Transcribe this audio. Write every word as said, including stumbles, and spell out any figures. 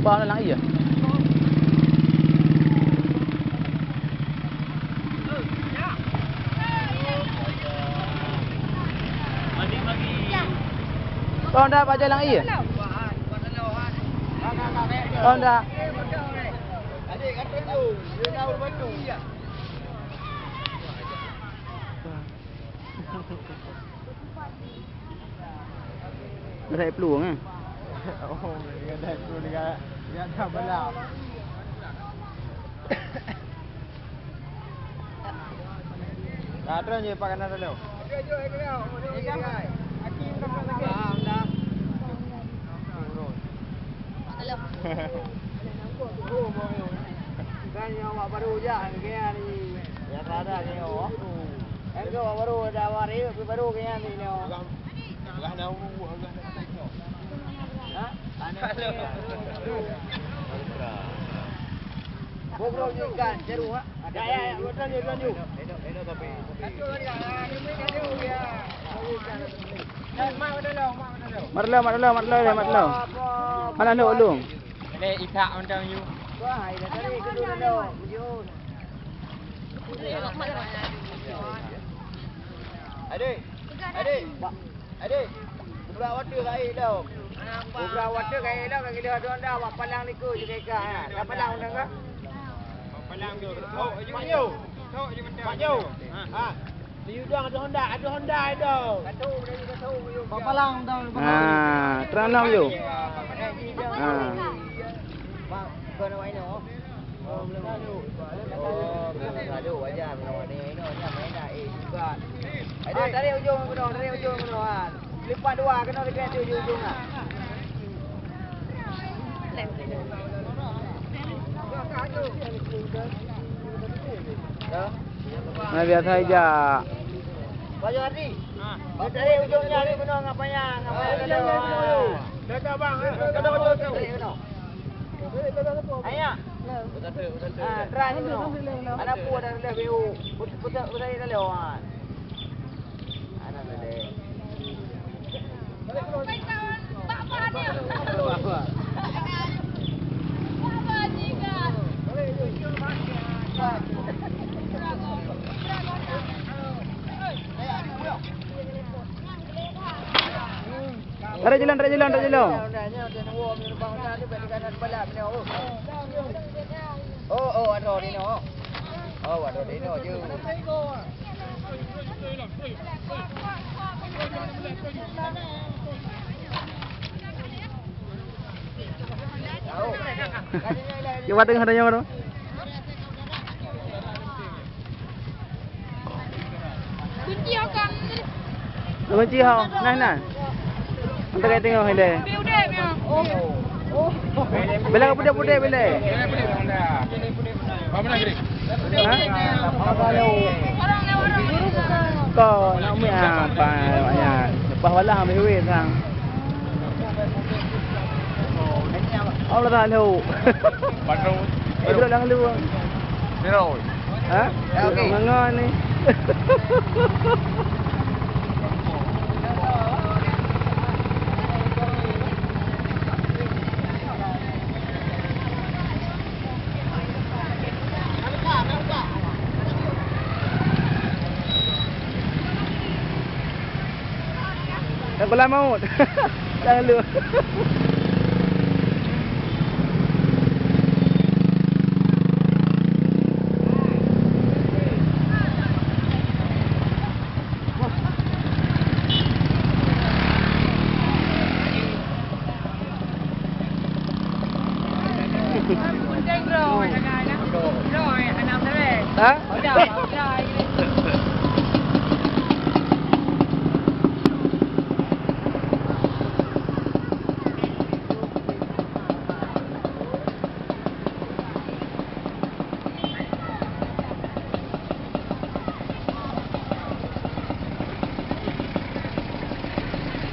Bang lam ie. Kau ndak bajai lam ie? Kau ndak? Gadai plueng, eh? Oh, gadai plueng dekat, dekat belah. Dah, terus je, Pak, kanan dulu. Halo. Kan awak baru jak, ni. Ya, tak ada, ni, oh. Kan tu awak baru ada awak rayek, tapi baru ke nyan ni, oh. Ha? Bobrok je ikan, jeruk, ha? Ya, ya, ya, betul je, betul je. Mat lom, mat lom, mat lom, mat lom. Mana nak ulung? Ada isak macam you. Wah, ada tadi kedua dulu. Adik, adik, adik, beberapa waktu kaya lom. Beberapa waktu kaya lom, lagi dah ada awak palang niku je mereka, ha. Dah palang dah ke? Palang tu. Oh, Mak Yo. Mak Yo. Ha. Di udang ada Honda, ada Honda ada. Palang dah. Ha, terang lom, Yo. Ha. Aduh, wajar, meunoe ni, inoe nyan main dah, eh, juga. Aduh, tarik ujung meunoe, tarik ujung meunoe, ha. Lipat dua, kena lipat di ujung-ujung, ha. Ya. Nah, biasa aja. Baju Ardi. Tarik ujungnya ni meunoe, ngapa ya? Ngapa ya? Dah, dah, bang, ha. Kena ujung tu. Tarik meunoe. Ayak. Ah, terakhir tu. Anak pu ada rendah B U. Put-, putar, putar dia lalu, ah. Anak rendah. Tarik jalan, tarik jalan, tarik jalan. Oh, oh, ada di no. Oh, ada di no je. Cuba tengok ada yang mana. Kunci ho kan? Kunci ho. Nah, nah. Entah kaya tengok ni deh. Bila putih-putih bila? Ha? Kau nak umi apa? Lepas wala ambil duit sang. Allah Taala. Baru. Eh, duduk dalam luar. Zero. Ha? Ya, okey. Mengawa ni. Dah belah maut. Dah lalu. Ha?